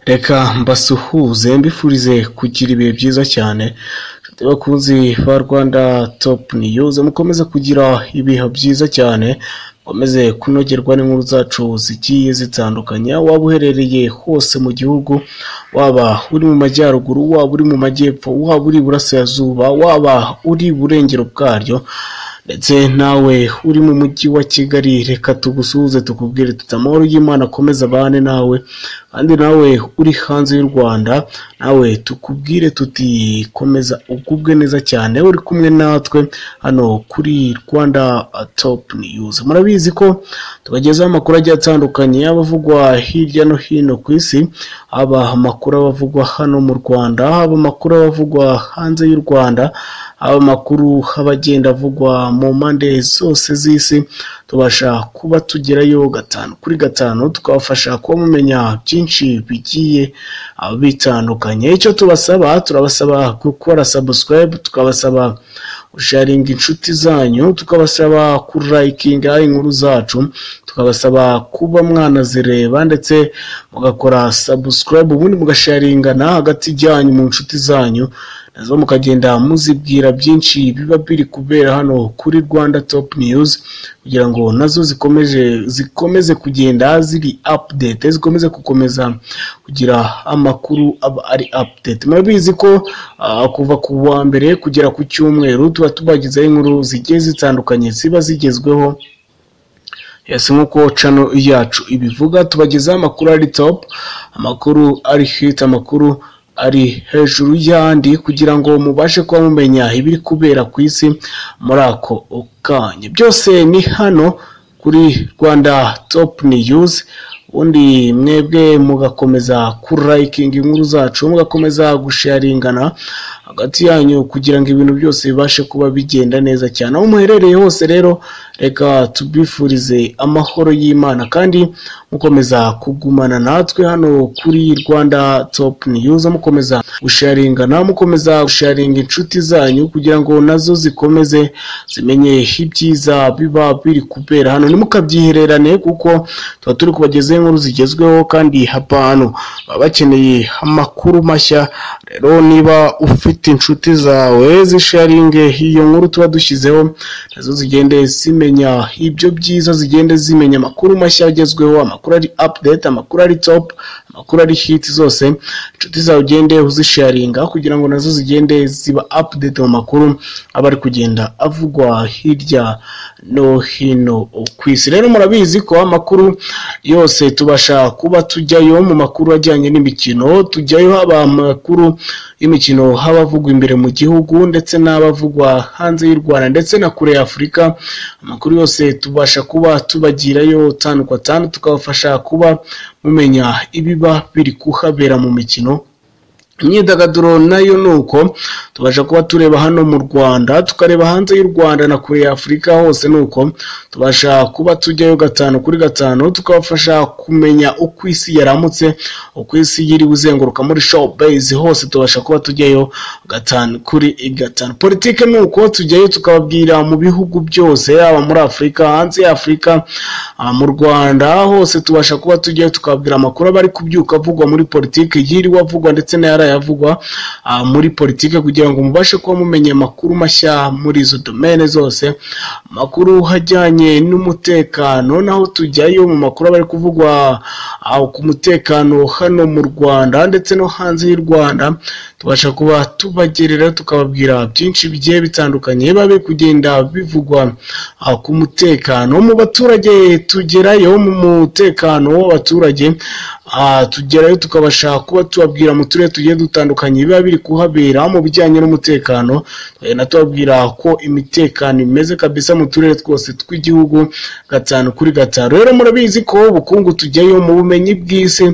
Reka mbasuhuze mbifurize kugira ibihe byiza cyane, inshuti bakunzi ba Rwanda Top News, mukomeze kugira ibihe byiza cyane, mukomeze kunogerwa n'inkuru zacu zigiye zitandukanye. Waba uherereye hose mu gihugu, waba uri mu majyaruguru, waba uri mu majyepfo, waba uri iburasirazuba, waba uri iburengero bwaryo, ndetse nawe uri mu mujyi wa Kigali, reka tugusuhuze tukubwire tuti amahoro y'Imana akomeze abane nawe. Kandi nawe uri hanze y'u Rwanda, nawe tukubwire tuti komeza ugubwe neza cyane, uri kumwe natwe hano kuri Rwanda Top News. Murabizi ko tubagezaho amakuru agiye atandukanye aba avugwa hirya no hino ku isi, haba amakuru aba avugwa hano mu Rwanda, haba amakuru aba avugwa hanze y'u Rwanda, haba amakuru aba agenda avugwa mu mpande zose z'isi. Tubasha kuba tugerayo gatanu kuri gatanu, tukabafasha kuba mumenya byinshi bigiye bitandukanye. Icyo tubasaba, turabasaba gukora subscribe, tukabasaba gusharinga inshuti zanyu, tukabasaba kurayikinga inkuru zacu, tukabasaba kuba mwanazireba ndetse mugakora subscribe, ubundi mugasharingana hagati yanyu mu nshuti zanyu, nazo mukagenda muzibwira byinshi biba biri kubera hano kuri Rwanda Top News, kugira ngo nazo zikomeze kugenda ziri update, zikomeze gukomeza kugira amakuru aba ari update. Murabizi ko kuva ku wa mbere kugera ku cyumweru tuba tubagezaho inkuru zigiye zitandukanye ziba zigezweho. Yes, nk'uko channel yacu ibivuga, tubagezaho amakuru ari top, amakuru ari hit, amakuru ari hejuru y'andi, kugira ngo mubashe kuba mumenya ibiri kubera ku isi muri ako kanya. Byose ni hano kuri Rwanda Top News. Ubundi mwebwe mugakomeza kurayikinga inkuru zacu, mugakomeza gusharingana hagati yanyu, kugira ngo ibintu byose bibashe kuba bigenda neza cyane aho muherereye hose. Rero reka tubifurize amahoro y'Imana, kandi mukomeza kugumana natwe hano kuri Rwanda Top News, mukomeza gusharingana, mukomeza gusharinga inshuti zanyu, kugira ngo nazo zikomeze zimenye ibyiza biba biri kubera hano. Ntimukabyihererane, kuko tuba turi kubagezaho inkuru zigezweho, kandi abantu baba bakeneye amakuru mashya. Rero niba ufite inshuti zawe, zisharinge iyo nkuru tuba dushyizeho, nazo zigende zimenya ibyo byiza, zigende zimenya amakuru mashya agezweho, amakuru ari update, amakuru ari top, amakuru ari hit. Zose inshuti zawe ugende uzisharinga, kugira ngo nazo zigende ziba update mu makuru aba ari kugenda avugwa hirya no hino ku isi. Rero murabizi ko amakuru yose tubasha kuba tujyayo. Mu makuru ajyanye n'imikino tujyayo, haba amakuru y'imikino haba avugwa imbere mu gihugu ndetse n'abavugwa hanze y'u Rwanda ndetse na kure ya Afurika, amakuru yose tubasha kuba tubagirayo tanu kwa tanu, tukabafasha kuba mumenya ibiba biri kuhabera mu mikino. Imyidagaduro nayo ni uko, tubasha kuba tureba hano mu Rwanda, tukareba hanze y'u Rwanda na kure ya Afurika hose. Ni uko tubasha kuba tujyayo gatanu kuri gatanu, tukabafasha kumenya uko isi yaramutse, uko isi yiriwe izenguruka muri showbiz hose, tubasha kuba tujyayo gatanu kuri gatanu. Politike ni uko, tujyayo tukababwira mu bihugu byose, yaba muri Afurika, hanze ya Afurika, mu Rwanda hose, tubasha kuba tujyayo tukababwira amakuru aba ari kubyuka avugwa muri politike, yiriwe avugwa ndetse n'ayaraye avugwa muri politike, kugira ngo mubashe kuba mumenya amakuru mashya muri izo domaine zose. Amakuru ajyanye n'umutekano naho tujyayo, mu makuru aba ari kuvugwa ku mutekano hano mu Rwanda ndetse no hanze y'u Rwanda, tubasha kuba tubagerera tukababwira byinshi bigiye bitandukanye biba biri kugenda bivugwa ku mutekano mu baturage. Tugerayo mu mutekano w'abaturage, tugerayo tukabasha kuba tubabwira mu turere tugiye dutandukanye biba biri kuhabera mu bijyanye n'umutekano, tukagenda tubabwira ko imitekano imeze kabisa mu turere twose tw'igihugu gatanu kuri gatanu. Rero murabizi ko ubukungu tujyayo, mu bumenyi bw'isi,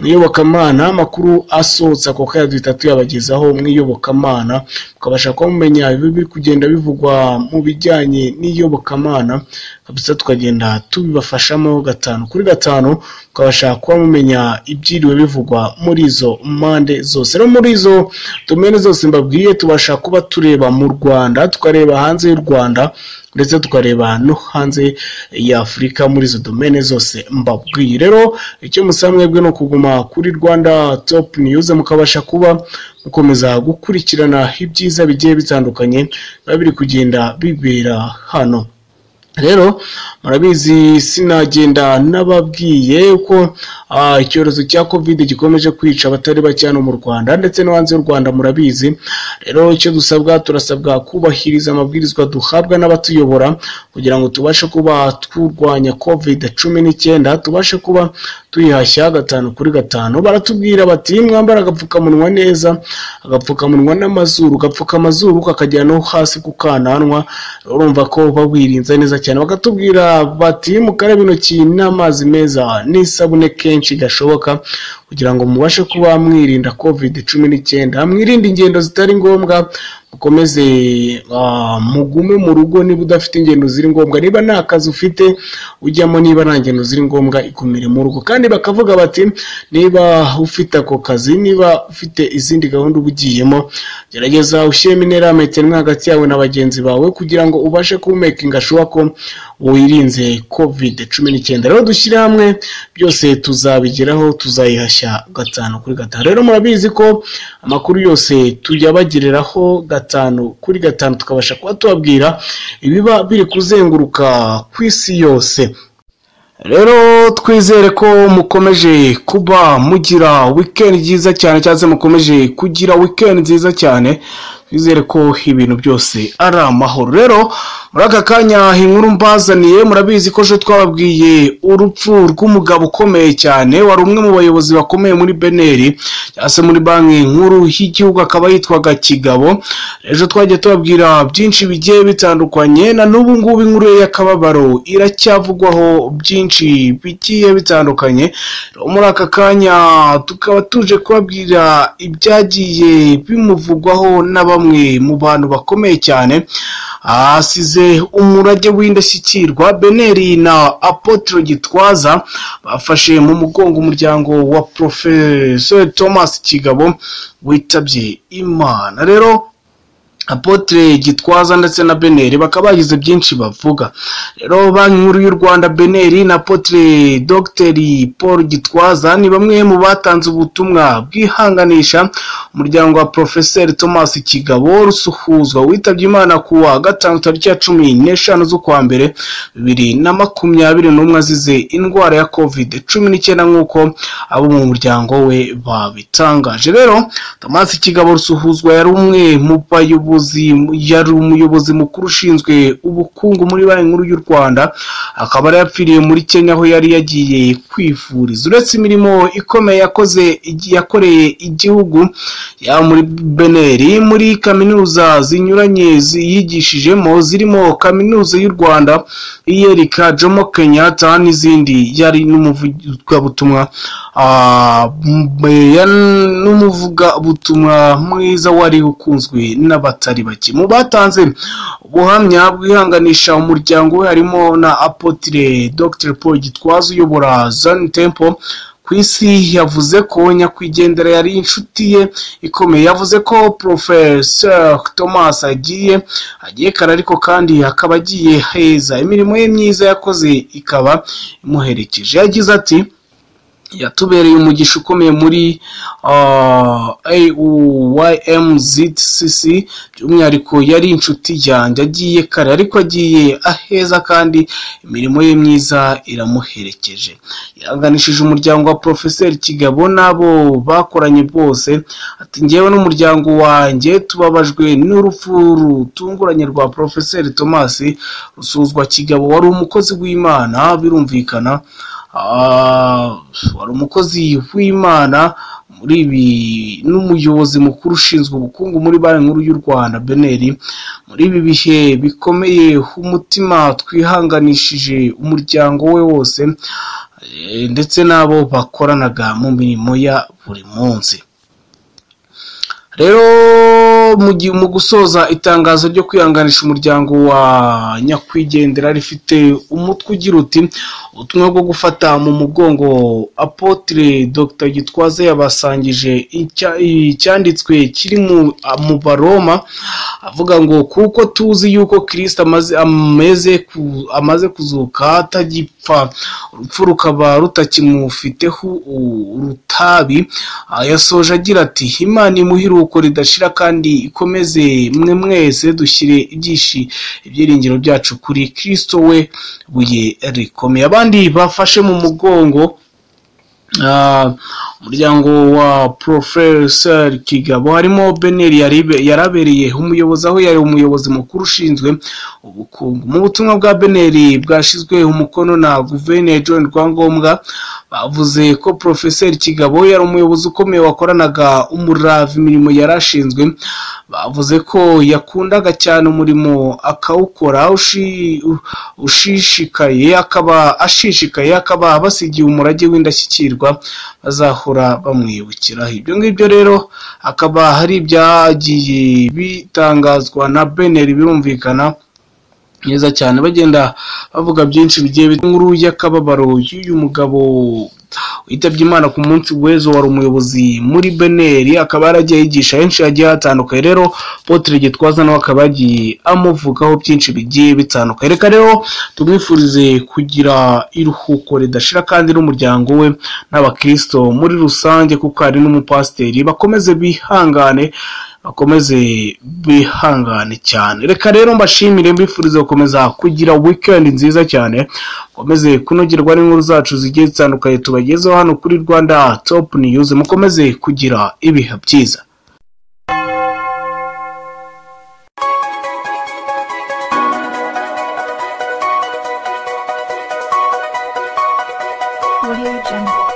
mu iyobokamana, amakuru asohotse ako kanya duhita tuyabagezaho mu iyobokamana, mukabasha kuba mumenya ibiba biri kugenda bivugwa mu bijyanye n'iyobokamana. kabisa, tukagenda tubibafashamo 5 kuri 5, mukabasha kuba mumenya ibyiriwe bivugwa muri izo mpande zose. No muri izo domaine zose mbabwiye, tubasha kuba tureba mu Rwanda, tukareba hanze y'u Rwanda, ndetse tukareba no hanze ya Afurika muri izo domaine zose mbabwiye. Rero icyo musaba mwebwe no kuguma kuri Rwanda Top News, mukabasha kuba mukomeza gukurikirana ibyiza bigiye bitandukanye biba biri kugenda bibera hano. Rero murabizi sinagenda nababwiye uko icyorezo cya Covid gikomeje kwica abatari bake hano mu Rwanda ndetse no hanze y'u Rwanda, murabizi. Rero icyo dusabwa, turasabwa kubahiriza amabwirizwa duhabwa n'abatuyobora kugira ngo tubashe kuba turwanya Covid-19, tubashe kuba tuyihashya 5 kuri 5. Baratubwira bati mwambara agapfukamunwa neza, agapfukamunwa n'amazuru, gapfuka amazuru kakajya no hasi ku kananwa, urumva ko bawirinze neza cyane. Bakatubwira bati mukaraba intoki n'amazi meza n'isabune kenshi gashoboka kugira ngo mubashe kuba mwirinda Covid-19, mwirinde ingendo zitari ngombwa, mukomeze mugume mu rugo niba udafite ingendo ziri ngombwa, niba nta kazi ufite ujyamo, niba nta ngendo ziri ngombwa ikumire mu rugo. Kandi bakavuga bati niba ufite ako kazi, niba ufite izindi gahunda ubugiyemo, gerageza ushyiremo intera metero imwe hagati yawe na bagenzi bawe kugira ngo ubashe kumakinga sure ko wirinze Covid-19. Rero dushyire hamwe byose tuzabigeraho, tuzayihashya 5 kuri 5. Rero murabizi ko amakuru yose tuyabagereraho 5 kuri 5, tukabasha kuba tubabwira ibiba biri kuzenguruka ku isi yose. Rero twizere ko mukomeje kuba mugira weekend nziza cyane, cyangwa se mukomeje kugira weekend nziza cyane. Twizere ko ibintu byose ari amahoro. Rero muri aka kanya inkuru mbazaniye, murabizi ko ejo twababwiye urupfu rw'umugabo ukomeye cyane, wari umwe mu bayobozi bakomeye muri BNR cyangwa se muri banki nkuru y'igihugu, akaba yitwaga Kigabo. Ejo twagiye tubabwira byinshi bigiye bitandukanye, na n'ubu ngubu inkuru ye y'akababaro iracyavugwaho byinshi bigiye bitandukanye. Muri aka kanya tukaba tuje kubabwira ibyagiye bimuvugwaho na bamwe mu bantu bakomeye cyane. Asize umurage w'indashyikirwa. BNR na Apotre Gitwaza bafashe mu mugongo umuryango wa Professor Thomas Kigabo witabye Imana. Rero Apotre Gitwaza ndetse na BNR bakaba bagize byinshi bavuga. Rero banki nkuru y'u Rwanda BNR na Apotre Dr Paul Gitwaza ni bamwe mu batanze ubutumwa bwihanganisha umuryango wa Professor Thomas Kigabo Rusuhuzwa witabye Imana kuwa 5 tariki ya 15 z'ukwa mbere 2021 azize indwara ya Covid-19 nk'uko abo mu muryango we babitangaje. Rero Thomas Kigabo Rusuhuzwa yari umwe mu bayobozi, yari umuyobozi mukuru ushinzwe ubukungu muri banki nkuru y'u Rwanda, akaba yapfiriye muri Kenya aho yari yagiye kwivuriza. Uretse imirimo ikomeye yakoze yakoreye igihugu ya muri BNR, muri kaminuza zinyuranye yigishijemo zirimo kaminuza y'u Rwanda, Iyerika Jomo Kenyatta n'izindi, yari n'umuvugabutumwa n'umuvugabutumwa mwiza wari ukunzwe n'abatari bake. Mu batanze ubuhamya bwihanganisha umuryango we harimo na Apotre Dr Paul Gitwaza uyobora Zion Temple ku isi, yavuze ko nyakwigendera yari inshuti ye ikomeye. Yavuze ko Professor Thomas agiye kare, ariko kandi akaba agiye heza, imirimo ye myiza yakoze ikaba imuherekeje. Yagize ati yatubereye umugisha ukomeye muri AYMZCC, by'umwihariko yari inshuti yanjye, agiye kare ariko agiye aheza kandi imirimo ye myiza iramuherekeje. Yaganishije umuryango wa Professor Kigabo n'abo bakoranye bose, ati njyewe n'umuryango wanjye tubabajwe n'urupfu rutunguranye rwa Professor Thomas Rusuzwa Kigabo, wari umukozi w'Imana, birumvikana wari umukozi w'Imana muri ibi n'umuyobozi mukuru ushinzwe ubukungu muri banki nkuru y'u Rwanda BNR. Muri ibi bihe bikomeye umutima twihanganishije umuryango we wose ndetse n'abo bakoranaga mu mirimo ya buri munsi. Rero mu gusoza itangazo ryo kwihanganisha umuryango wa nyakwigendera rifite umutwe ugira uti: ubutumwa bwo gufata mu mugongo Apotre Dr Gitwaza yabasangije icyanditswe kiri mu Baroma, avuga ngo kuko tuzi yuko Kristo amaze kuzuka atagipfa, urupfu rukaba rutakimufiteho urutabi. Yasoje agira ati: Imana imuhe iruhuko ridashira kandi ikomeze mwe mwese dushyire ibyiringiro byacu kuri Kristo we buye rikomeye. Abandi bafashe mu mugongo umuryango wa Professor Kigabo harimo Beneri yarabereye umuyobozi, aho yari umuyobozi mukuru ushinzwe ubukungu. Mu butumwa bwa Beneri bwashizwe umukono na Guverineri John Rwangombwa, bavuze ko Professor Kigabo yari umuyobozi ukomeye wakoranaga umurava imirimo yarashinzwe. Bavuze ko yakundaga cyane umurimo akawukora ushishikaye, akaba basigiye umurage w'indashyikirwa bazahora bamwibukiraho. Ibyo ngibyo rero akaba hari ibyagiye bitangazwa na Beneri, birumvikana neza cyane bagenda bavuga byinshi bigiye inkuru y'akababaro y'uyu mugabo witabye Imana ku munsi w'ejo, wari umuyobozi muri Beneri, akaba yaragiye yigisha henshi hagiye hatandukanye. Rero Apotre Gitwaza nawe akaba yagiye amuvugaho byinshi bigiye bitandukanye. Reka rero tumwifurize kugira iruhuko ridashira kandi n'umuryango we n'abakristo muri rusange, kuko hari n'umupasiteri. Bakomeze bihangane, bakomeze bihangane cyane. Reka rero mbashimire, mbifurize gukomeza kugira weekend nziza cyane, mukomeze kunogerwa n'inkuru zacu zigiye zitandukanye tubagezeho hano kuri Rwanda Top News. Mukomeze kugira ibihe byiza. Audio Jungle.